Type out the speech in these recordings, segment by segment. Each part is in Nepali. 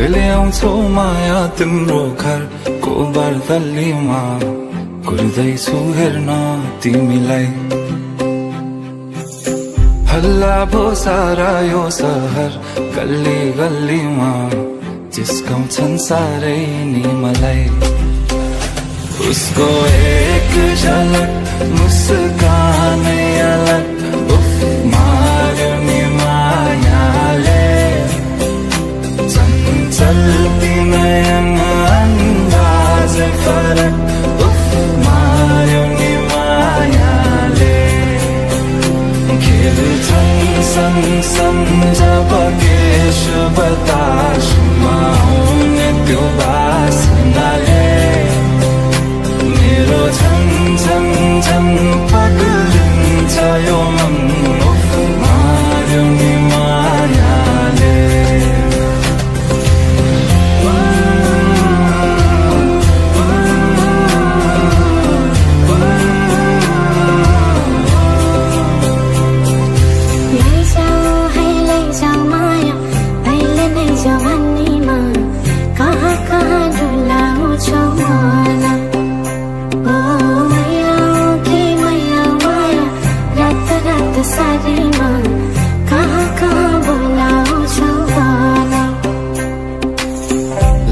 कहिले आउँछौ माया तिम्रो घरको बर्दलीमा कुर्दैछु हेर्न तिमीलाई हल्ला भो सारा यो सहर गल्ली गल्लीमा जिस्काउँछन् सारै नि मलाई उसको एक झलक मुस्कानै अलग उफ मार्यो नि मायाले चञ्चल्ती नयन अन्दाज फरक उफ मार्यो नि मायाले खेल्छन् सँगसँग जब केश बतासमा आउने त्यो बासनाले मेरो झन् झन् झन् पग्लिन्छ यो मन उफ मार्यो नि मायाले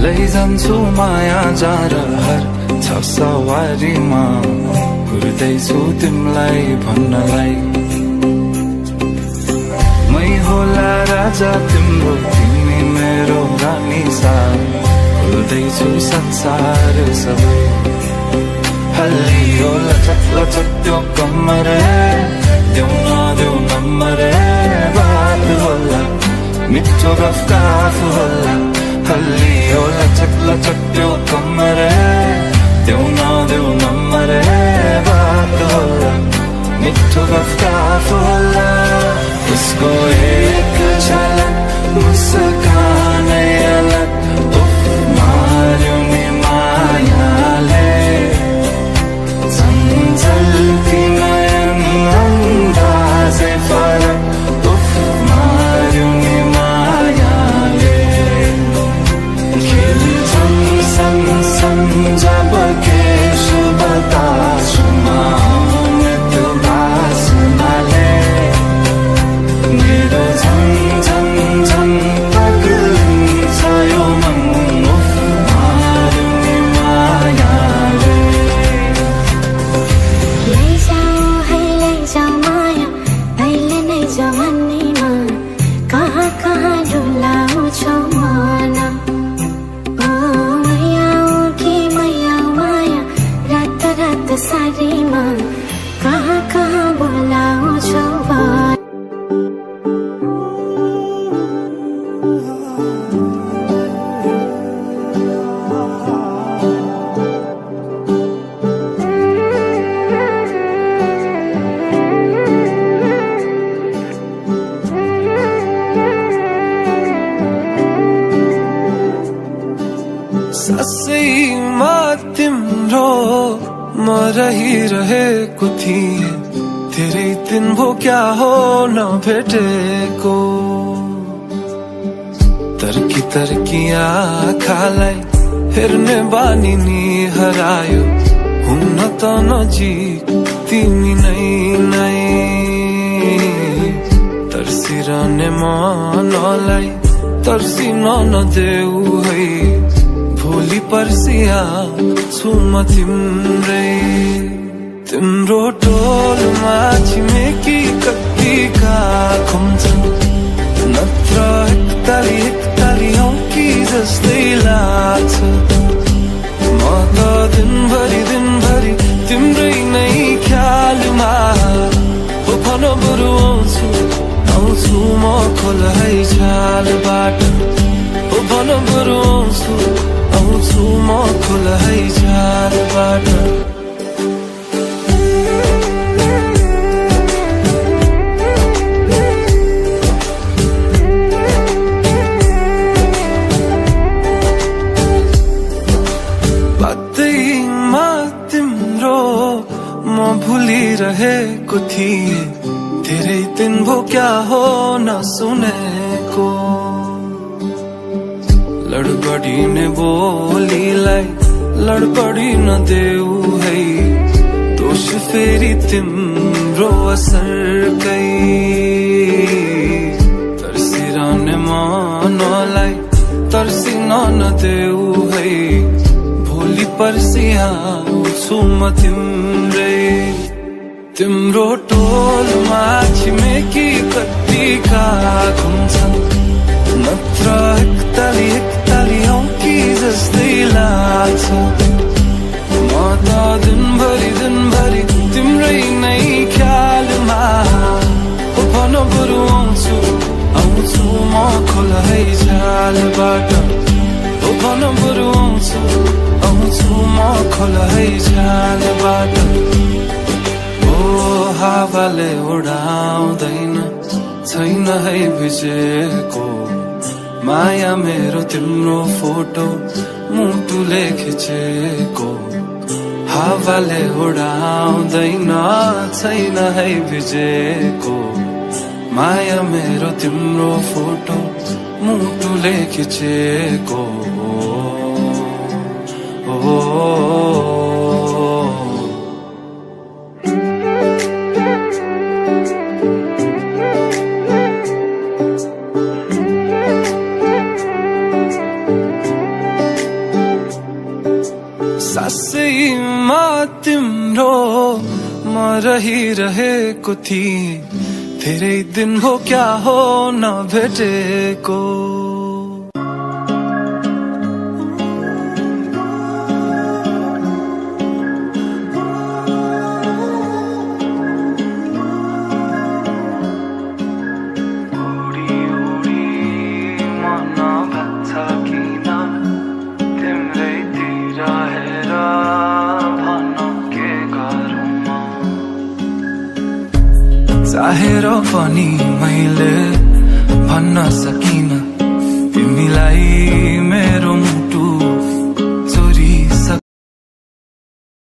लैजान्छु माया जारहर छ सवारीमा घुर्दैछु तिमीलाई भन्नलाई मै होला राजा तिम्रो तिमी मेरो रानी सा खुल्दैछु संसार सबै हल्लियो लचक लचक त्यो कम्मर देऊ नदेऊ नम्बर बात होला मिठो गफ होला हल्लियो लचक लचक त्यो कम्मर देऊ नदेऊ नम्बर बात होला मिठो गफ होला उसको एक झलक मुस्कानै अलग उफ मार्यो नि मायाले चञ्चल्ती नयन अन्दाजै फरक उफ मार्यो नि मायाले खेल्छन् सँगसँग जब केश बतासमा आउने त्यो बासनाले मेरो झन् झन् झन् पग्लिन्छ यो मन उफ मार्यो नि मायाले लैजाऊ माया अहिले नै जवानीमा कहाँ कहाँ डुलाउँछौ मन सारीमा कहाँ कहाँ बोलाउँछौ ससैमा तिम्रो म रहिरहेको थिएँ धेरै दिन भो क्या हो नभेटेको तर्की तर्की आँखालाई हेर्ने बानी नि हरायो हुन त नजिक तिमी नै तर्सिरहने मनलाई तर्सिन नदेऊ है भोलि पर्सिया छु म तिम्रै तिम्रो टोलमा छिमेकी कतिका खुम्छन् नत्र एकताली हौ कि जस्तै लाग्छ म त दिनभरि तिम्रै नै ख्यालमा हो भन बरु आउँछु म खोल है छालबाट हो भन बरु आउँछु म खोल है छालबाट बाटैमा तिम्रो म भुलिरहेको थिएँ धेरै दिन भो क्या हो नसुनेको लडबडिने बोलीलाई लडबडी नदेऊ है, दोष फेरि तिम्रो असरकै। तर्सिरहने मनलाई तर्सिन नदेऊ है, भोलि पर्सि आउँछु म तिम्रै। तिम्रो टोलमा छिमेकी कतिका हुन्छन्, नत्र एकताली औकी जस्तै लाग्छ। म त दिनभरि तिम्रै नै ख्यालमा, भन बरु आउँछु म खोला है झ्यालबाट। भन बरु आउँछु म खोला है झ्यालबाट। हावाले उडाउँदैन छैन है भिजेको, माया मेरो तिम्रो फोटो मुटुले खिचेको। हावाले उडाउँदैन छैन है भिजेको, माया मेरो तिम्रो फोटो मुटुले खिचेको। सासैमा तिम्रो म रहिरहेको थिएँ, धेरै दिन हो क्या हो नभेटेको। चाहेर पनि मैले भन्न सकिन तिमीलाई